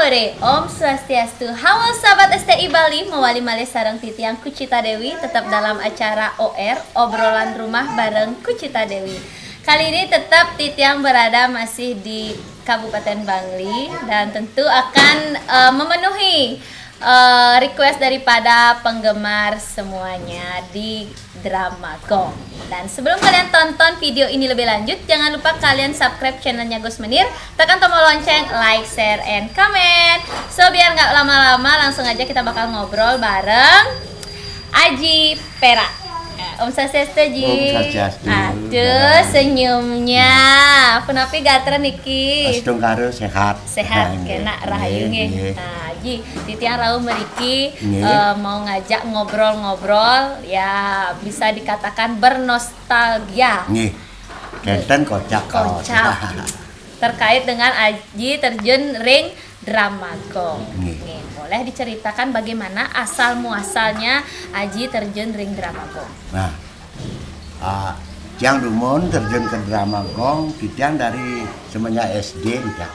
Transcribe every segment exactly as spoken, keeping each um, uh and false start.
Sore, Om Swastiastu. Halo sahabat S T I Bali, mawali malih sareng titiang Kucita Dewi, tetap dalam acara O R, obrolan rumah bareng Kucita Dewi. Kali ini tetap titiang berada masih di Kabupaten Bangli dan tentu akan eh, memenuhi eh, request daripada penggemar semuanya di Drama Gong. Dan sebelum kalian tonton video ini lebih lanjut, jangan lupa kalian subscribe channelnya Gus Menir, tekan tombol lonceng, like, share, and comment. So biar nggak lama-lama, langsung aja kita bakal ngobrol bareng Aji Perak. Om Swastiastu, Ji. Om Swastiastu. Aduh, senyumnya. Punapi gatra niki? Astungkara sehat. Sehat, nggih, kena rahayu nggih, nggih. Nah, Ji, titiang rauh mriki, nggih, eh, mau ngajak ngobrol-ngobrol, ya bisa dikatakan bernostalgia. Nggih. Kenten kocak, kocak. Terkait dengan Aji terjun ring Drama Gong. Nggih. Nggih, boleh diceritakan bagaimana asal muasalnya Aji terjun ring Drama Gong? Nah, ah, tiang dumun terjun ke Drama Gong, titiang dari semenjak S D, titiang.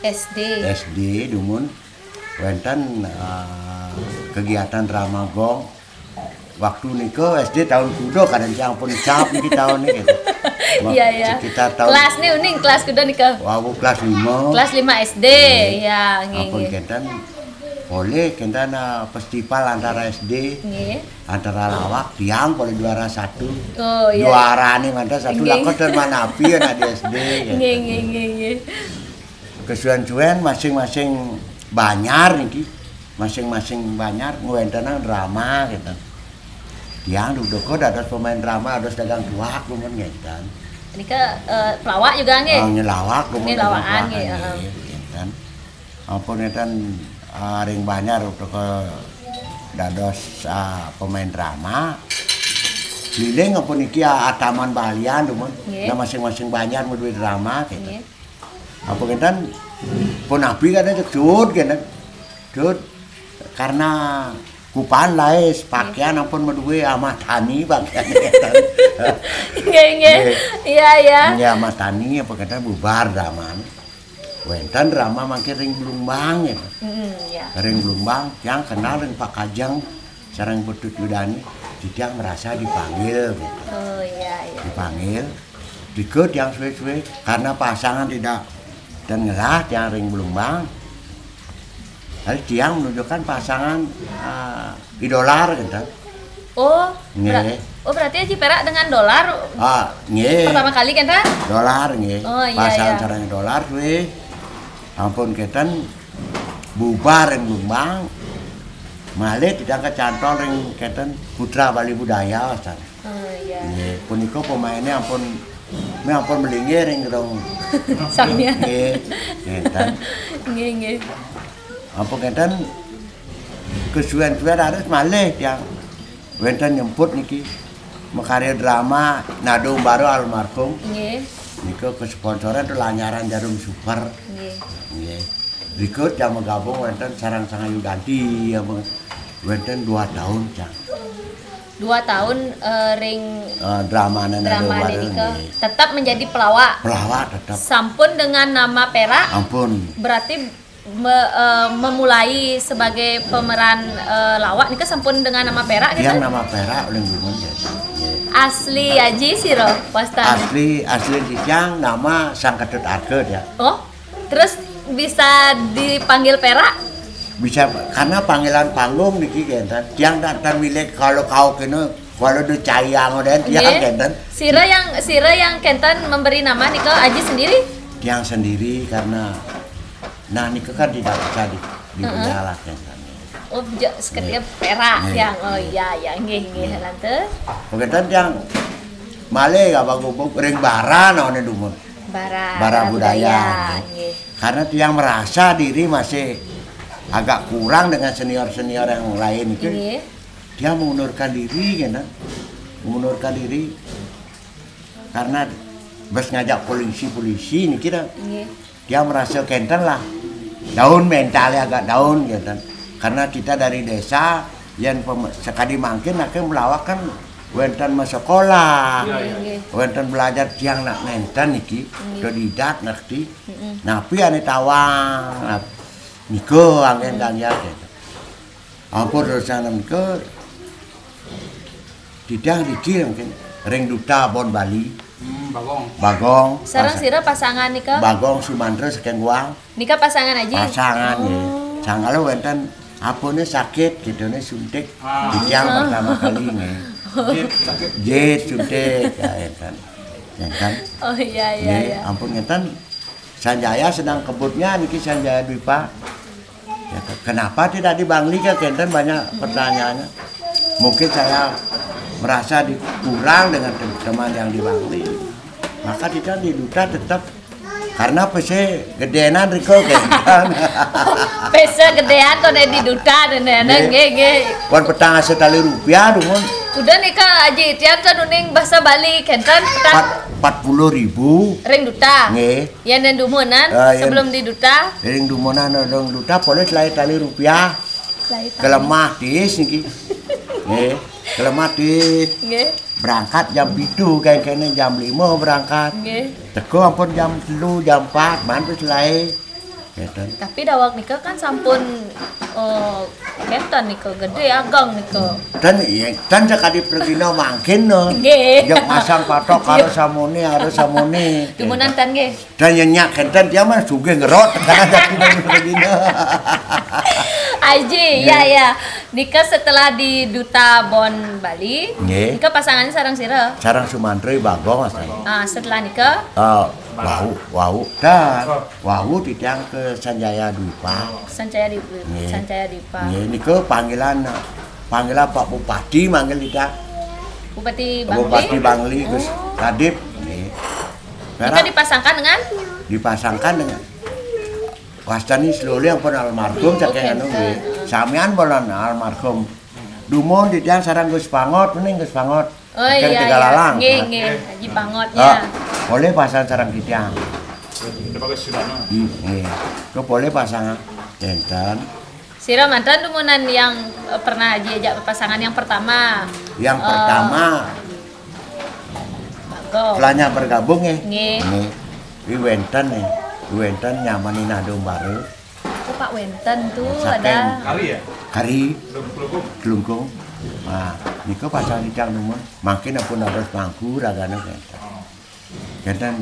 S D. S D dumun wenten ah, kegiatan Drama Gong. Waktu nika S D tahun kuda, kadang tiang pun cap niki tahun niki. Iya, iya. Sekitar tahun kelas nih uning, kelas kuda nika? Wau kelas lima. Kelas lima S D, nggih. Ya, nggih, ampun, nggih. Kenten, polih kenten ah, festival antara S D, nggih, antara lawak, tiang polih juara satu. Oh, iya. Juara nih mantan satu, nggih, lakon dan manapi anak di S D, gitu. Nggih, nggih, nggih, nggih. Kesuwen-suwen masing-masing banjar niki, masing-masing banjar ngwentenang drama gitu. Tiang duduka dados pemain drama, dados dagang tuak, dumun ngenten. Nika eh, pelawak juga nggih? Ah, nggih, lawak, dumun. Nggih, dagang lawakan tuak, nggih, nggih, heeh, ngenten. Ampun ngenten, ah, ring banjar utuka dados ah, pemain drama. Liling ampun niki ah, ataman balian, dumun. Nggih. Nah, masing-masing banjar madué drama gitu. Nggih. Apa ngenten? Punapi kadang cek cut ngenten. Cut, karena kupan lais, pakaian ampun madué Ahmad Tani pakaian ngenten. Nggih, nggih. Nggih. Iya, iya. Nggih, Ahmad Tani apa ngenten bubar draman. Wenten drama mangkin ring Blumbang ya. Mm, iya. Ring Blumbang, tiang kenal ring Pak Kajeng, sareng Putut Yudani, titiang merasa dipanggil gitu. Oh, iya, iya. Dipanggil. Tiga tiang suwe-suwe, karena pasangan tidak dan ngelah tiang ring Blumbang. Lalu tiang menunjukkan pasangan ah, idolar gitu. Oh, nggih. Ber- oh, berarti Aji Perak dengan Dolar Ah, nggih. Pertama kali kan, Ra? Dolar nggih. Oh, iya, pasangan iya. Sareng Dolar suwe. Ampun kenten bubar ring Blumbang. Malih tidak kecantol ring kenten Putra Bali Budaya, Ustaz. Oh, iya. Nggih, punika pemainnya ampun, me ampun melinggih ring rong. Samian. Nggih, ngenten. Nggih, nggih. Ampun ngenten, kesuwen-suwen harus malih tiang wenten nyemput niki. Makarya drama Nadung Baru almarhum. Nggih. Nika kesponsoran tuh lanyaran Jarum Super. Nggih. Nggih. Berikut yang menggabung wenten sareng Sanga Yudanti, ya, wenten dua tahun, Cang. Dua tahun eh, ring Eh, drama Nadung drama Baru, nika nggih. Tetap menjadi pelawak. Pelawak tetap. Sampun dengan nama Perak. Ampun. Berarti me- eh, memulai sebagai pemeran eh, lawak nika sampun dengan nama Perak gitu? Yang nama Perak oleh Gunung ya. Nggih. Asli Aji sira, Wastan. Asli, asli titiang nama Sang Ketut Arga ya. Oh, terus bisa dipanggil Perak? Bisa, karena panggilan panggung niki kenten. Tiang tak tan milik kalau kau kena, kalau do cayang dan tiang Nggih. Kenten. Sira yang sira yang kenten memberi nama nika Aji sendiri? Tiang sendiri karena nah nika kan tidak bisa di, dibelah kenten. Oh, ja- seketika Perak Nggih. Tiang. Oh iya, ya, nggih, nggih, lantas. Kenten tiang malih ya bagubuk ring bara naone dumun. Bara, Bara budaya, budaya, nggih. Nggih. Karena tiang merasa diri masih agak kurang dengan senior-senior yang lain itu. Nggih. Dia mengundurkan diri, kenten. Mengundurkan diri karena bes ngajak polisi-polisi ini kita. Nggih. Dia merasa kenten lah. Daun mentalnya agak daun kenten. Karena kita dari desa, yang pem- sekali mangkin akhirnya melawak kan wenten sekolah, Iya, iya. Nggih. Wenten belajar tiang nak ngenten niki, Nggih. Otodidak ngerti. Mm-mm. Napi ane tawang, nap- Nika anggén kang ya. Ampun rencana nika titiang riki mungkin ring duta Bon Bali. Hmm, Bagong. Bagong. Sareng sira pasangan nika? Bagong Sumantra saking Guang. Nika pasangan Aji? Pasangan, nggih. Oh. Sangkala wénten apané sakit, kitané suntik. Ah. Titiang pertama kali, nggih. Jit sakit. Jit suntik, ya, énten. Énten. Oh, iya, iya, nggih, iya. Ampun ngénten. Sanjaya sedang kebutnya niki Sanjaya Dwipa. Ya, ke-, kenapa tidak di Bangli, kan kenten banyak pertanyaannya. Mungkin saya merasa dikurang dengan teman-teman yang di Bangli. Maka kita di duta tetap karena pese gedenan riko kenten. Pese gedean to di duta dan nggih, nggih. Wan petang asa tali rupiah dumun. Udah nih Kak Aji, tiap kan uning bahasa Bali kenten petang empat puluh ribu. Ring duta. Nggih. Yén dumunan, ah, yén sebelum di duta? Ring dumunan, ring duta, polih tali, tali rupiah. Tali, tali. Kelemah tiis niki. Nggih, kelemah tiis. Nggih. Berangkat jam pitu, kayak kene jam lima berangkat. Nggih. Teko ampun jam telu, jam empat, man wis lae. Ngeten. Tapi daweg nika kan sampun, eh, kenten nika, gede, ageng nika. Dan iya, dan sakadi pragina mangkin, no. Nggih. Jek masang patok karo samone, karo samone. Dumunan tan nggih. Dan yen nyak kenten dia mah sugih ngerot, kan sakadi pragina. Aji, iya, iya. Nika setelah di Duta Bon Bali, nggih, nika pasangannya sareng sira? Sareng Sumantri Bagong, Mas. Ah, setelah nika? Ah, wau, wau. Dan wau titiang ke Sanjaya Dwipa. Sanjaya Dwipa. Nggih. Sanjaya Dwipa. Nggih, nika panggilan, panggilan Pak Bupati manggil titiang. Bupati Bangli? Bupati Bangli, Gus Radip. Nggih. Nika dipasangkan dengan? Dipasangkan dengan wastani Sloli ampun almarhum saking anu nggih. Samian pun almarhum. Dumun titiang sareng Gus Pangot, ning Gus Pangot. Oh, saking iya, Tegalalang. Nggih, nggih, Haji Pangot, ah, ya. Boleh pasang sareng titiang. Kita pakai sudana. Hmm, nggih. Kok boleh pasang enten. Sira manten dumunan yang, eh, pernah Haji ajak pasangan yang pertama. Yang, eh, pertama. Bagong. Setelahnya bergabung, nggih. Nggih. Nggih. Wi wenten nih. Wi wenten nyamani Nadung Baru. Oh, Pak wenten tuh saking ada. Kari ya? Kari. Telungkung. Telungkung. Nah, nika pasang titiang dumun. Mangkin ampun dados mangku ragane wenten. Kenten,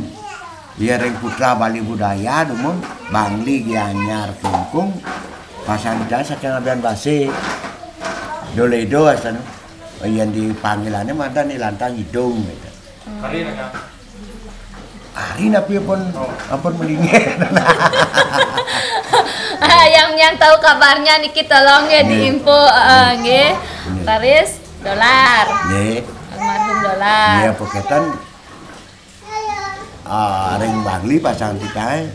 iya ring Putra Bali Budaya dumun, Bangli Gianyar Klungkung, pasangan saking Abian Base, Doledo asana. Yen dipanggilane mantan ilantang idung gitu. Kari napi pun, oh, ampun melingin. Ah, yang, yang tahu kabarnya niki tolong ya diinfo, eh, nggih. Nggih. Laris Dolar. Nggih. Almarhum Dolar. Nggih, poketan ah, ring Bangli pasang titahe.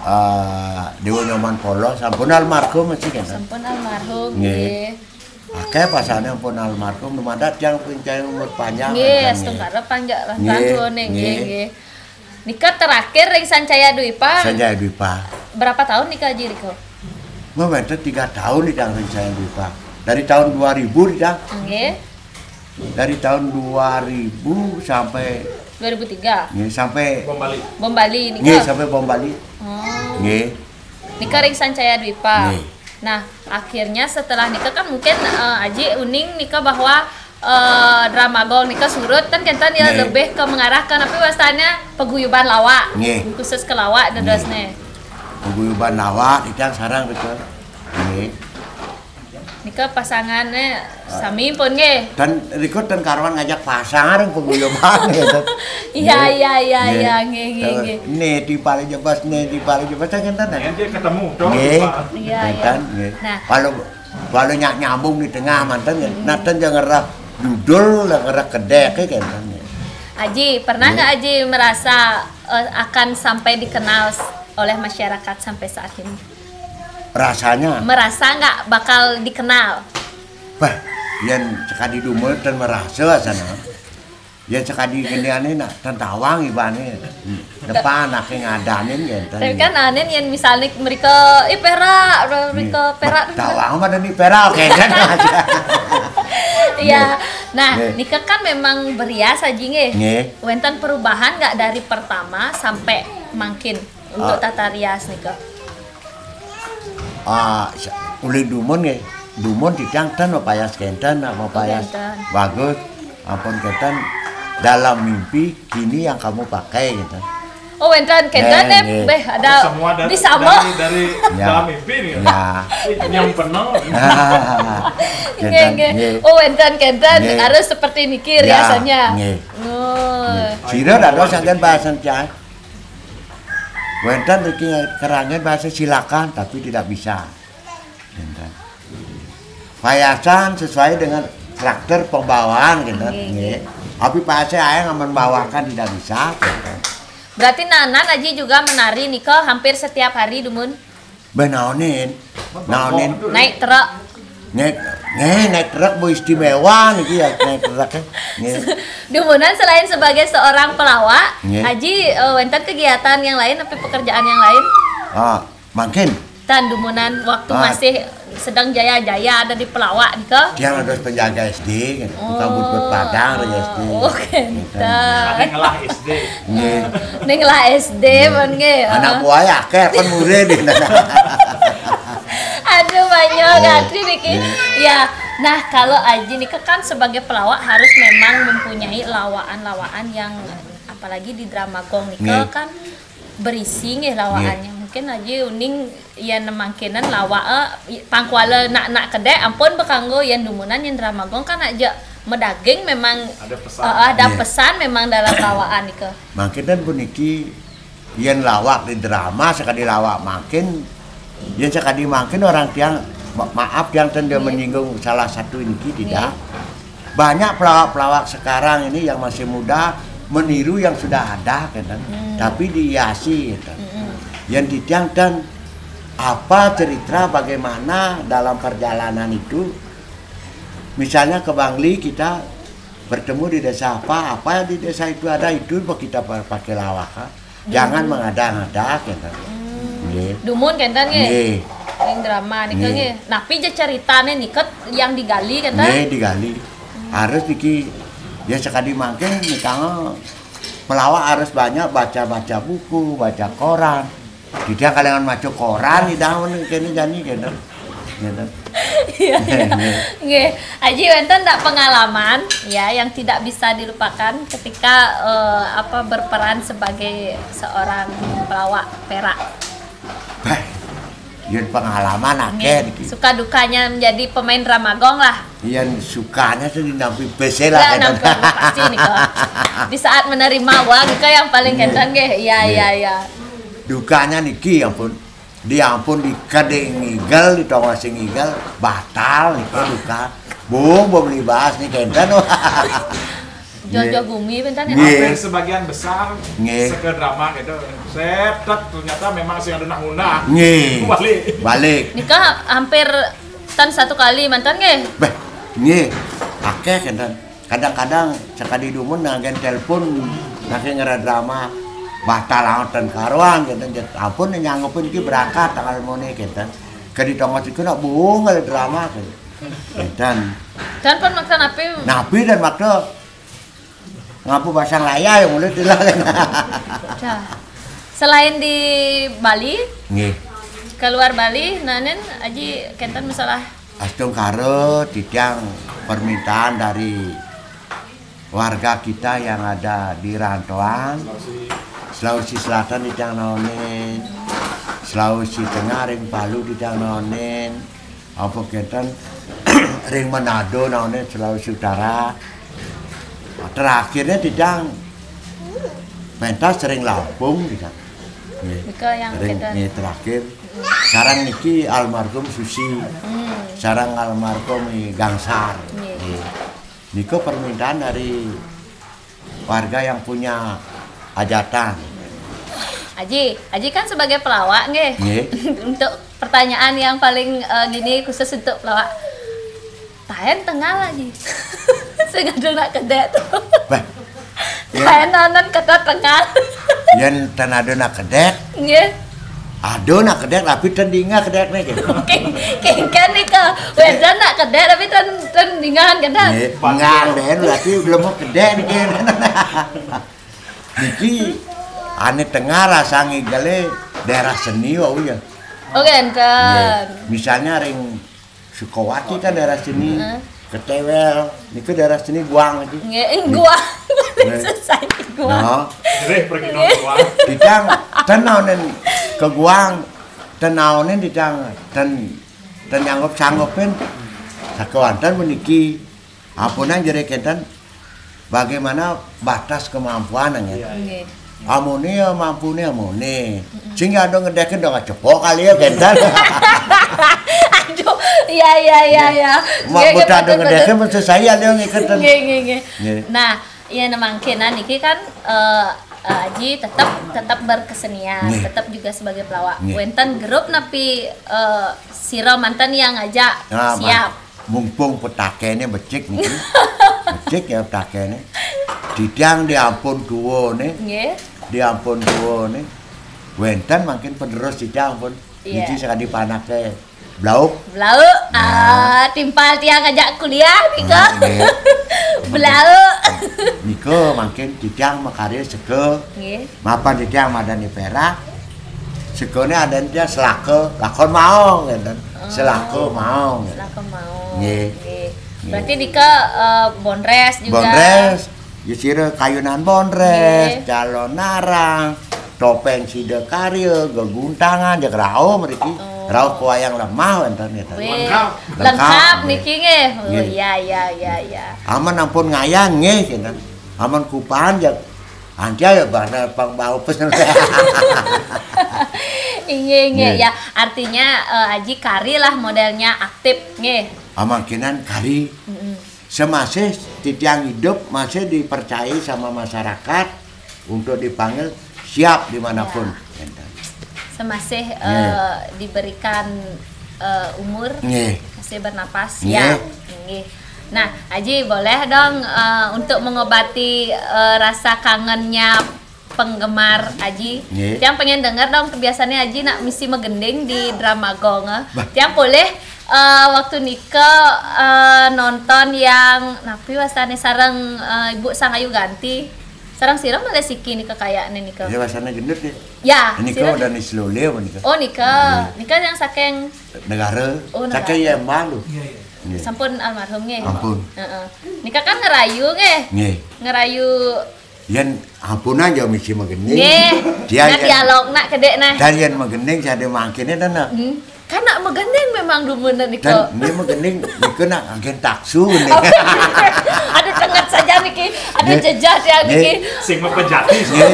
Ah, Dewa Nyoman Polo sampun almarhum mesti kan. Sampun almarhum, nggih. Nggih. Akeh pasane pun almarhum, dumadak tiang pincang umur panjang. Nggih, kan, nggih. Astungkara panjang lah. Nggih, tahun nggih, nggih, nggih. Nika terakhir ring Sancaya Dwipa. Sancaya Dwipa. Berapa tahun nika, Ji, riko? Mah wenten tiga tahun di Sancaya Dwipa. Dari tahun dua ribu di. Nggih. Dari tahun dua ribu sampai dua ribu tiga. Nggih, sampai Bom Bali. Bom Bali nika. Nggih, sampai Bom Bali. Oh. Nggih. Nika ring Sancaya Dwipa. Nggih. Nah, akhirnya setelah nika kan mungkin, eh, Aji uning nika bahwa, eh, drama gong nika surut kan kenten ya. Nggih. Lebih ke mengarah ke napi wastanya paguyuban lawak. Nggih. Khusus ke lawak dadosne. Nggih. Paguyuban lawak kita sarang betul. Nggih. Nika pasangannya sami pun nggih. Dan rikut dan karuan ngajak pasangan yang paguyuban gitu. Iya, nggih, iya, iya, nggih, iya, nggih, nggih. Nih di paling jebas, nih di paling jebas, saya kenten aja. Nanti ketemu dong, nggih. Pak. Iya, iya. Kenten, nggih. Nah. Kalau, kalau nyak nyambung di tengah mantan, hmm, nanten jangan ngerah judul, lah ngerah kedek, ya kenten, ya. Aji, pernah, nggih, nggak Aji merasa, eh, akan sampai dikenal s-, oleh masyarakat sampai saat ini? Rasanya. Merasa nggak bakal dikenal? Bah, yen sekadi dumel dan merasa sana. Yen sekadi geniane nak tentawang ibane. Depan anake ngadanin ya. Tapi kan anen yen misalnya mereka, "Ih, perak," mereka, hmm, perak. Tawang mah dan perak, oke kan. Iya. Nggih. Nah, nggih, nika kan memang berias Aji nggih. Nggih. Wenten perubahan nggak dari pertama sampai mangkin untuk, ah, tata rias nika? Ah, sa-, ulin dumun nggih. Dumun titiang ten mapayas kenten, mapayas bagus. Ampun kenten, dalam mimpi kini yang kamu pakai gitu. Oh, wénten kenten. Nggih, nggih. Béh, ada. Semua dari, bisa dari, dari dalam mimpi nih. Ya. Yang benar. Nggih, nggih. Oh, wénten kenten. Nggih. Harus seperti niki riasanya. Nggih. Oh. Nggih. Sira dados saking bahasan cai. Wénten niki kerangan bahasa silakan, tapi tidak bisa. Wénten. Payasan sesuai dengan karakter pembawaan gitu. Nggih, nggih. Tapi payasé aé membawakan tidak bisa gitu. Berarti Nanan Aji juga menari nika hampir setiap hari dumun. Béh naonin. Naonin. Naik truk. Nggih, nggih, naik truk bu istimewa niki ya, naik truk ya. Nggih. Dumunan selain sebagai seorang pelawak, nggih. Aji, eh, wénten kegiatan yang lain atau pekerjaan yang lain? Ah, mangkin. Tan dumunan waktu masih sedang jaya-jaya ada di pelawak nika. Dia harus penjaga S D kan. Tukang butut padang dari S D. Oh, kenten. Ada ngelah S D. Nggih. Ning lah S D, pun nggih. Anak buah ya, akeh pun murid. Aduh, banyak gantri niki. Ya, nah, kalau Aji niki kan sebagai pelawak harus memang mempunyai lawaan-lawaan yang, apalagi di drama gong niki kan berisi nggih lawaannya. Mungkin Aji uning yén mangkinan lawak, eh, pangkuala nak-nak kedék ampun bé kanggo yén dumunan yén drama gong kan aja medaging memang ada pesan. Eh, ada pesan memang dalam lawaan nika. Mangkinan puniki yén lawak di drama sakadi lawak mangkin, yén sakadi mangkin orang tiang ma-, maaf tiang ten menyinggung salah satu niki tidak. Banyak pelawak-pelawak sekarang ini yang masih muda meniru yang sudah ada, kan? Tapi dihiasi, kan? Yang titiang ten apa cerita bagaimana dalam perjalanan itu, misalnya ke Bangli kita bertemu di desa apa, apa di desa itu ada itu kita pakai lawak, ha? Jangan mengada-ngada, kenten. Nggih. Dumun kenten nggih. Nggih. Ning drama nika nggih. Napi ja caritané niket yang digali kenten? Nggih, digali. Harus niki ya sakadi mangkin nika pelawak harus banyak baca-baca buku, baca koran. Tidak kalangan maca koran di daun kene jani kenten. Gitu. Iya, iya. Nggih. Aji wénten ndak pengalaman ya yang tidak bisa dilupakan ketika, eh, apa, berperan sebagai seorang pelawak perak? Bah, yén pengalaman akéh niki. Suka dukanya menjadi pemain drama gong lah. Yén sukanya sih nampi bese lah. Ya, nampi pasti nih kok. Di saat menerima uang itu yang paling kenten nggih. Iya, iya, iya. Dukanya niki ampun. Diampun dikadé ngigel, di tongos sing ngigel, batal nika duka. Bung, bung libas nih kenten. Jojo gumi pinten ya? Nggih. Hampir sebagian besar seke drama gitu. Setek ternyata memang sing ada nak ngundang. Nggih. Balik. Balik. Nika hampir tan satu kali mantan nggih. Beh, nggih. Akéh kenten. Kadang-kadang sakadi dumun nanggen telepon, nanggen ngera drama, batal amat dan karuan, gitu. Ampun, nyanggupin ki berangkat tanggal mone, gitu. Ke di tongos iku nak bungal drama, gitu. Dan telepon maksa napi? Napi dan maksa ngapu pasang layar yang mulai dilah. Selain di Bali, nggih. Keluar Bali, nanen Aji kenten masalah Astungkara titiang permintaan dari warga kita yang ada di rantauan, Sulawesi Selatan titiang naonin, Sulawesi Tengah ring Palu titiang naonin, apa kenten ring Manado naonin, Sulawesi Utara. Terakhirnya titiang pentas ring Lampung titiang. Nggih. Nika yang ring, kenten. Nggih, terakhir. Sarang niki almarhum Susi. Sarang almarhum I Gangsar. Nggih. Nggih. Nika permintaan dari warga yang punya hajatan. Aji, Aji kan sebagai pelawak nggih. Nggih. Untuk pertanyaan yang paling, eh, gini khusus untuk pelawak. Taén tengal Aji. Sing ada nak kedék tuh. Bah. Taén nanan kata tengal. Yén tan ada nak kedék. Nggih. Ada nak kedék tapi tan dingeh kedékné gitu. Kéng-, kéngkén nika. Wédan nak kedék tapi tan, tan dingeh kan. Nggih, ngang deh berarti belum mau kedék niki. Niki ané tengah rasa ngigelé daerah seni wau ya. Oh, enten. Nggih. Misalnya ring Sukawati kan daerah sini, Heeh. Ketewel, niku daerah sini Guang iki. Nggih, ing Guang. Nggih. Selesai Guang. Nah, Jerih pergi nang Guang. Titiang ten naonin ke Guang, ten naonin titiang ten, ten nyanggup-sanggupin. Sakewanten meniki, ampunang jerih kenten, bagaimana batas kemampuan, ya. Iya, iya. Nggih. Amune ya mampune amune. Sing ada ngedeken dong cepok kali ya, kenten. Aduh, iya, iya, iya, iya. Mak Nggih, buta ada betul, ngedeken betul. mesti saya ada yang ngikut. Nggih, nggih, nggih. Nggih. Nah, iya, nah, mangkin, nah, niki kan, eh, eh, Aji tetap, tetap berkesenian, Nggih. tetap juga sebagai pelawak. Nggih. Wenten grup napi, eh, sira manten yang ngajak Nah, siap. Mumpung petakene becik niki. Becik ya petakene. Titiang diampun tuwa ne. Nggih. Diampun tuwa ne. Wenten mangkin penerus titiang pun. Iya. Niki sakadi panake blauk. Blauk. Nah. Ah, timpal tiang ngajak kuliah nika. Nah, nggih. Blauk. Nika mangkin titiang makarya seka. Nggih. Mapan titiang madani perak. Sekane adan titiang selaka, lakon mau ngeten. Oh. Selaka mau ngeten. Selaka mau. Nggih. Nggih. Nggih. Berarti nika, eh, bondres juga. Bondres. Ya sira kayunan bondres, Nggih. calon narang, topeng sida karya, geguntangan, ya rauh mriki. Oh. Rauh kewayang lemah wenten ngeten. Wih, Lengkap. lengkap Lengkap, niki nggih. Oh, Nggih. iya, iya, iya, iya. Aman ampun ngayang nggih ngeten. Aman kupahan ya antia ya bana pang bau pesen. Inggih, inggih. Nggih. Ya, artinya, eh, Aji kari lah modelnya aktif nggih. Amangkinan kari. Mm-mm. Semasih titiang hidup masih dipercayai sama masyarakat untuk dipanggil siap dimanapun. Ya. Ngeten. Semasih, Nggih. eh, diberikan, eh, umur, Nggih. masih bernapas, Nggih. siap. Nggih. Nah, Aji, boleh dong, eh, untuk mengobati, eh, rasa kangennya penggemar Aji. Nggih. Tiang pengen denger dong, biasanya Aji nak misi magending di drama gong, eh. Bah. Tiang polih, eh, waktu nika, eh, nonton yang napi wastane sareng, eh, Ibu Sang Ayu Ganti. Sareng sira malih siki nika kayakne nika. Ya, wastane gendut ya. Ya, Nika sira udah nih slowly apa nika? Oh, nika. Nggih. Nika yang saking Negara. Oh, Saking negara. ya malu. Iya, iya. Nggih. Sampun almarhum nggih. Ampun. Heeh. Nika kan ngerayu nggih. Nggih. Ngerayu Yen ampunan ya misi magending. Nggih. Dia Nah, yen dialog nak kedek nah. Dan yen magending saya mangkene dan nak. Hmm. Kan nak magending memang dumunan nika. Dan ini magending niku nak angkin taksu nih. Ada tenget saja niki. Ada Nggih. jejak ya Nggih. niki. Sing mepejati. Nggih.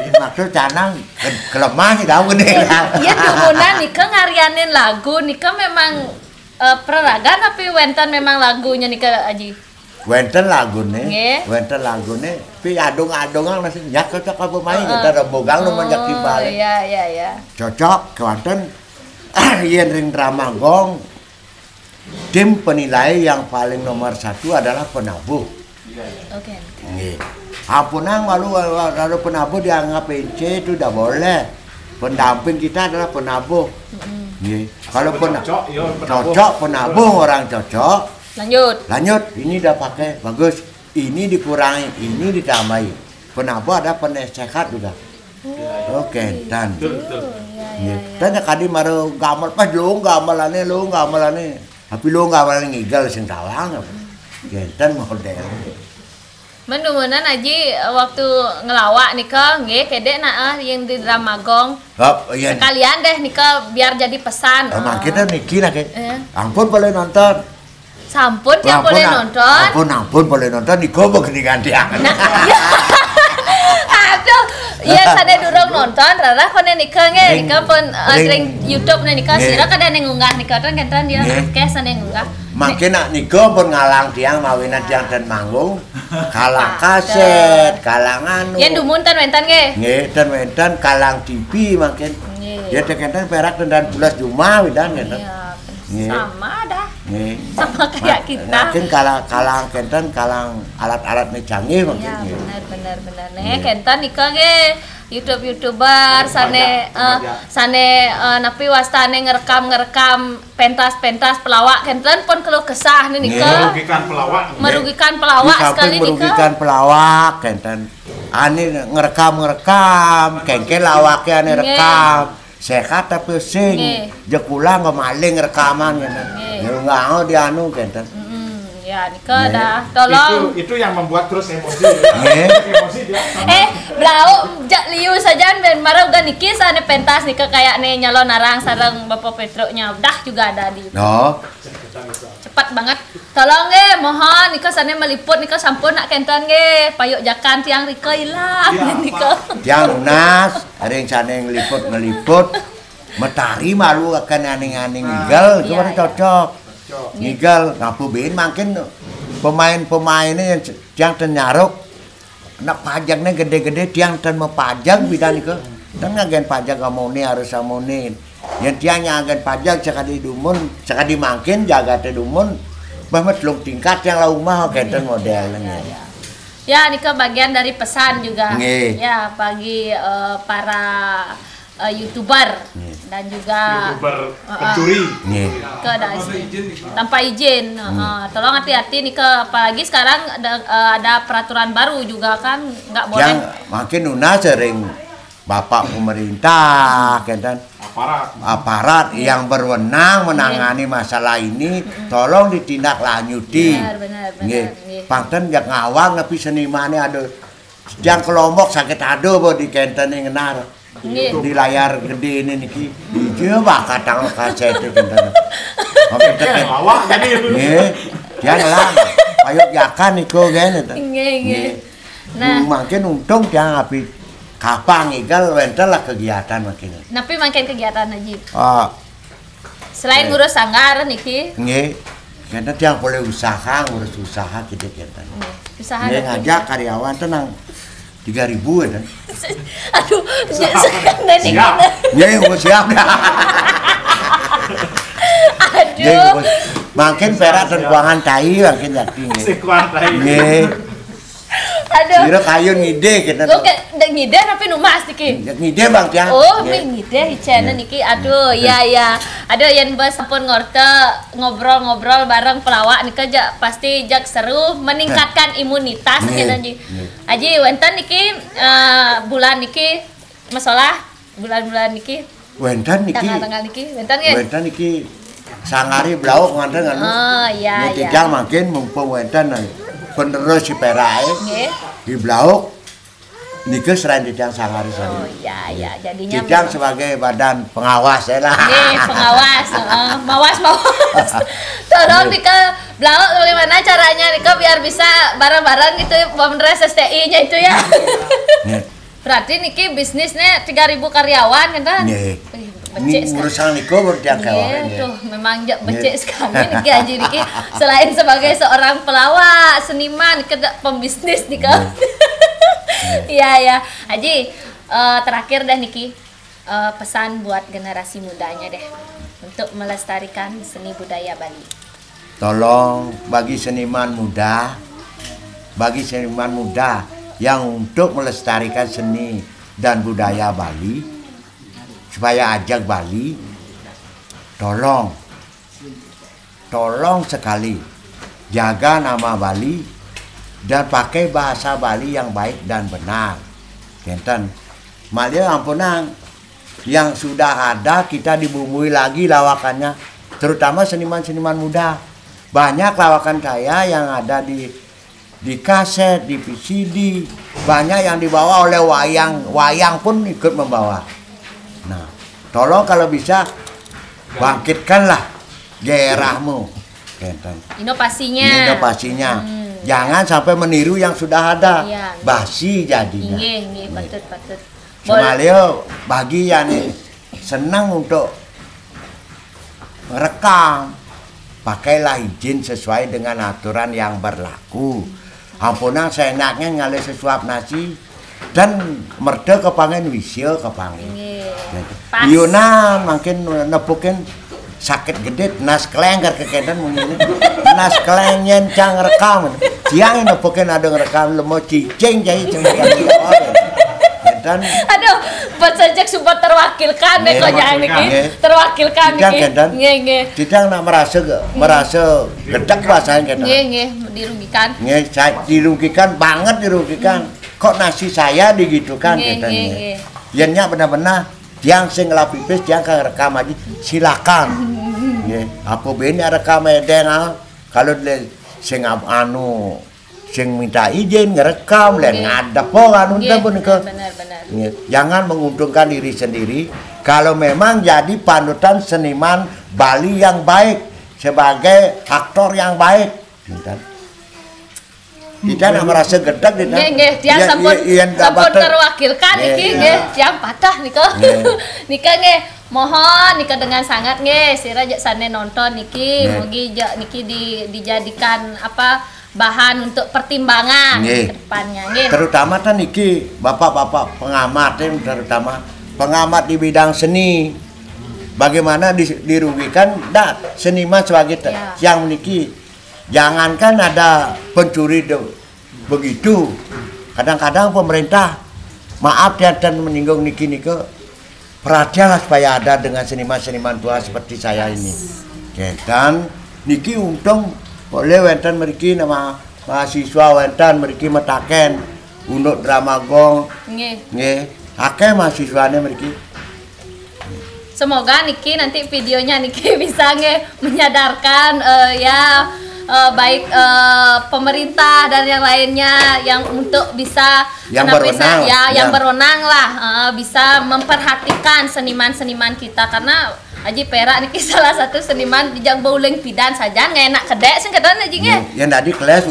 Ini maksud canang ke-, kelemah nih tahu nih. Iya, dumunan nika ngarianin lagu nika memang, eh, pereragan tapi wenten memang lagunya nika Aji. Wenten lagune, Nggih. wenten lagune, pi adung-adungan masih nyak cocok apa main, Heeh. kita rembugang lu manjak Oh, timbal. iya, iya, iya. Cocok, kewanten, yen ring drama gong, tim penilai yang paling nomor satu adalah penabuh. Oke. Nggih. Ampunang lalu, lalu penabuh dianggap P N C itu tidak boleh. Pendamping kita adalah penabuh. Mm-mm. Nggih. Kalau pena-, Cocok, ya, penabuh. cocok, penabuh orang cocok. Lanjut. Lanjut, ini dah pakai, bagus. Ini dikurangi, ini ditambahi. Penabuh ada penasehat juga. Oh, Oke, gitu. dan. Betul, betul. Iya, iya, Nggih. iya. Dan kadi mara gamel, pas lo gamelane, lo gamelane. Tapi lo gamelane ngigel sing tawang. Genten model. Men dumunan Aji waktu ngelawak nika, nggih, kedek nah, eh, yang di drama gong. Hop, iya. Sekalian deh nika biar jadi pesan. Eh, mangkene niki nah, Kek. Eh. Ampun boleh nonton. Sampun tiang Ampun, boleh am-, nonton. ampun, ampun boleh nonton, niku begini ganti. Nah, iya. Aduh, iya, sane durung nonton, rarah kone nika nggih, Ring, nika pun, eh, ring. ring YouTube nih nika, Nggih. sira kada neng unggah nika, ten kenten dia, Nggih. akeh sane ngunggah. Mangke nak nika pun ngalang tiang mawinan tiang ten manggung, kalang Ah, kaset, ten. kalang anu. Yen dumun ten wenten nggih. Nggih, ten wenten kalang T V mangke. Nggih. Ya ten kenten perak ten dan pulas juma widan kenten. Iya, Nggih. sama dah. Nggih. Sama kayak Ma-, kita. mungkin kalang, kalang kenten, kalang alat-alat nih canggih mungkin, Iya, nggih. benar, benar, benar. Nih, Nggih. kenten nika nggih YouTube-YouTuber, Banyak, sane, eh, banyak. sane, eh, napi wastane ngerekam-ngerekam pentas-pentas pelawak kenten pun keluh kesah nih nika. Nggih. Merugikan pelawak. Merugikan pelawak Di samping sekali nika. merugikan pelawak kenten. Ane ngerekam-ngerekam, kengke lawake ane Nggih. rekam. Sehat tapi sing. Nggih. Jek kula nggak maling rekaman ngene. Nggih. Ya nggak mau dianu kenten. Mm-mm. Ya, nika dah. Tolong. Itu, itu yang membuat terus emosi. Nggih. Emosi dia. Eh, blau jak liu saja ben mara uga niki sane pentas nika kayak nih nyalon arang sareng Bapak Petruknya udah juga ada di. No. Cepat banget. Tolong nggih, mohon nika sane meliput nika sampun nak kenten nggih. Payuk jakan tiang rika ilang ya, nika. Tiang lunas, ring sane ngeliput ngeliput. Matari malu akan aning-aning ah, ngigel, itu iya, iya. Cocok. Ngigel, ngapu bin mangkin pemain-pemainnya yang tiang tenyaruk nak pajaknya gede-gede tiang ten mau pajak bidan ke. Ten ngagen pajak amone harus amone. Yang tiang yang agen pajak sekali dumun, sekali mangkin jaga te dumun. Bahmat lung tingkat yang lau mah kenten modelnya. Ya, ini ke bagian dari pesan juga. Nge. Ya, bagi uh, para uh, youtuber yeah. Dan juga youtuber uh, pencuri yeah. Ke ada tanpa izin uh, tolong hati-hati nih ke apalagi sekarang ada, uh, ada peraturan baru juga kan nggak boleh yang makin lunas sering bapak pemerintah kan aparat aparat yeah. Yang berwenang menangani yeah. Masalah ini mm-hmm. Tolong ditindaklanjuti benar, benar, benar, yeah. Panten yang ngawang tapi senimannya ada yang kelompok sakit ada bo di kenten yang ngenar Nggih. Di layar gede ini niki, hijau bakat tanggal kaset itu tentang. Oke, teke. Awak tadi. Nggih. Dia ngelang. Payuk yakan niku kan itu. Nggih, nggih. Nah, mungkin untung dia ngapi kapang igal wenten lah kegiatan mungkin. Napi mungkin kegiatan Haji? Ah, Selain eh. Ngurus sanggar niki. Nggih. Kita tiang boleh usaha, ngurus usaha kita kita. Usaha. Nggih ngajak karyawan tenang tiga ribu ya kan. Aduh, siap. Nggih, siap. Aduh. Makin perak dan kuangan tai makin jadi. Sekuat tai. Nggih. Aduh. Kira kayu ngide kita. Oke, ndak ngide tapi numas niki. Ngide bang ya. Oh, yeah. Ngide channel yeah. Niki. Aduh, iya iya. Aduh yang bos sampun ngorte ngobrol-ngobrol bareng pelawak nika ja, pasti jak seru meningkatkan imunitas yeah. Kita ji. Yeah. Aji wenten niki uh, bulan niki masalah bulan-bulan niki Wénten niki. Tanggal-tanggal niki wénten nggih. Wénten niki sangari blauk nganten anu. Oh iya. Niki iya. Tigang mangkin mumpung wénten penerus si perae. Nggih. Di blauk niki selain tigang sangari sari. Oh iya iya. Jadinya tigang sebagai badan pengawas ya lah. Nggih, pengawas. Uh, mawas mawas. Tolong nika blauk bagaimana caranya nika biar bisa bareng-bareng gitu pemerintah S T I-nya itu ya. Nggih. Berarti niki bisnisnya tiga ribu karyawan kan? Nggih. Becik sekali. Urusan niku berarti akeh wae. Tuh, memang becik sekali niki Haji niki. Selain sebagai seorang pelawak, seniman, kita pembisnis nih kan. Iya ya. Haji, uh, terakhir deh niki uh, pesan buat generasi mudanya deh untuk melestarikan seni budaya Bali. Tolong bagi seniman muda, bagi seniman muda yang untuk melestarikan seni dan budaya Bali, supaya ajak Bali, tolong, tolong sekali jaga nama Bali dan pakai bahasa Bali yang baik dan benar. Kenten, malah ampunang yang sudah ada kita dibumbui lagi lawakannya, terutama seniman-seniman muda. Banyak lawakan saya yang ada di di kaset, di V C D, banyak yang dibawa oleh wayang, wayang pun ikut membawa. Nah, tolong kalau bisa bangkitkanlah gairahmu. Kenten. Inovasinya. Inovasinya. Hmm. Jangan sampai meniru yang sudah ada. Iya. Basi jadinya. Nggih, nggih, patut, patut. Cuma Leo bagi yang senang untuk rekam, pakailah izin sesuai dengan aturan yang berlaku. Ampunang seenaknya ngalih sesuap nasi dan merde kepangen wisya kepangen. Nggih. Iyuna mangkin nepukin sakit gedit nas kelengker kekenten mungkin nas keleng yen cang rekam tiang nepukin ada ngerekam lemo cicing jadi ceng dan aduh buat saja sempat terwakilkan ya konyang ini terwakilkan ini nggih nggih tidak nak merasa ke merasa gedek bahasanya kita nggih nggih dirugikan nggih saya dirugikan banget dirugikan kok nasi saya digitukan nggih nggih nggih yennya benar-benar Tiang sing ngelah pipis, tiang ka ngerekam Aji, silakan. Nggih, apa bene rekam edeng, ah? Kalau le sing ab-, anu, sing minta izin ngerekam, le nggih, ngadep apa anu, nggih, teh pun ke. Benar, benar. Nggih, jangan menguntungkan diri sendiri. Kalau memang jadi panutan seniman Bali yang baik, sebagai aktor yang baik, pinten. Kita nak merasa gedeg, kita. Nggih, nggih, tiang sampun, sampun terwakilkan niki, nggih, tiang patah nika. Nggih. Nika nggih, mohon nika dengan sangat nggih, sira jek sane nonton niki, nggih, mugi jek niki di-, dijadikan apa, bahan untuk pertimbangan ke depannya, nggih. Terutama kan niki, bapak-bapak pengamat, ya, terutama pengamat di bidang seni. Bagaimana di-, dirugikan dah seniman sebagai te-, ya, yang niki. Jangankan ada pencuri de-, begitu. Kadang-kadang pemerintah, maaf ya, dan menyinggung niki nika, perhatianlah supaya ada dengan seniman-seniman tua seperti saya ini. Oke, dan niki untung oleh wenten mriki nama mahasiswa wenten mriki metaken untuk drama gong. Nggih. Nggih. Akeh mahasiswane mriki. Semoga niki nanti videonya niki bisa nggih menyadarkan, eh, ya, eh, baik, eh, pemerintah dan yang lainnya yang untuk bisa, yang berwenang, ya, yang berwenang lah, eh, bisa memperhatikan seniman-seniman kita karena Aji Perak niki salah satu seniman di jang bauling pidan saja ngenak kedek sing keton Aji nggih. Yang tadi kelas.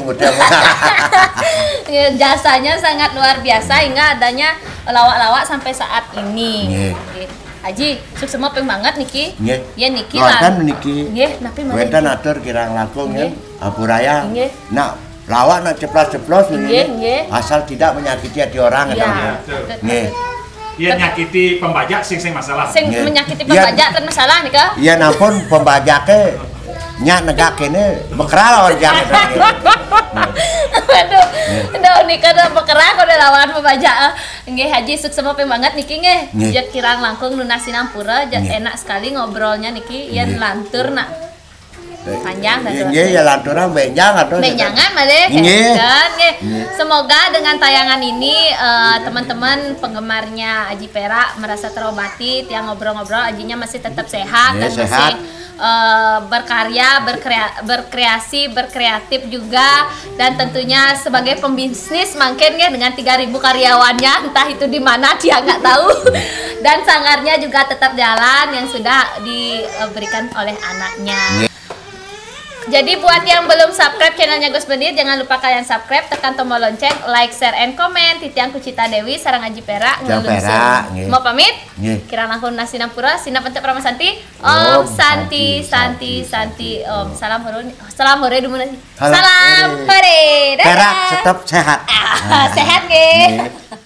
Ya, jasanya sangat luar biasa hingga adanya lawak-lawak sampai saat ini. Nggih. Nggih. Aji, suksema ping banget niki. Nggih. Ya niki lah. Wonten niki. Nggih, napi malih? Wonten atur kirang langkung nggih, ya. Apuraya. Nggih. Nak lawak nak ceplos-ceplos nggih, nggih, nggih. Asal tidak menyakiti hati orang. Ya, nggih, betul. Nggih. Yen nyakiti pembajak sing, sing masalah. Sing menyakiti pembajak ten masalah nika. Yen ampun pembajake nyak negak kene bekeral orang jangan. Waduh, nggih, nika dah bekeral kok udah lawan pembajak. Nggih, Haji, suksema ping banget niki nggih. Nggih. Jek kirang langkung nunas sinampura, jek enak sekali ngobrolnya niki. Yen lantur nak panjang dah. Nggih, ya lanturan benjang atau benjangan malih. Nggih. Kan, nggih. Nggih. Semoga dengan tayangan ini, eh, teman-teman penggemarnya Aji Perak merasa terobati, tiang ngobrol-ngobrol, Ajinya masih tetap sehat dan masih, eh, berkarya, berkrea-, berkreasi, berkreatif juga, dan tentunya sebagai pembisnis mungkin ya dengan tiga ribu karyawannya, entah itu di mana dia nggak tahu. Dan sanggarnya juga tetap jalan yang sudah diberikan oleh anaknya. Jadi buat yang belum subscribe channelnya Gus Benir, jangan lupa kalian subscribe, tekan tombol lonceng, like, share, and comment. Titiang Kucita Dewi, sareng Aji Perak, Aji Perak, nggih. Mau pamit? Nggih. Kirang langkung nunas sinampura, sineb antuk parama santi. Om Santi, Santi, Santi, Om. Salam hore, salam hore dumun. Salam hore. Dadah. Perak tetap sehat. Ah, sehat nggih. Nggih.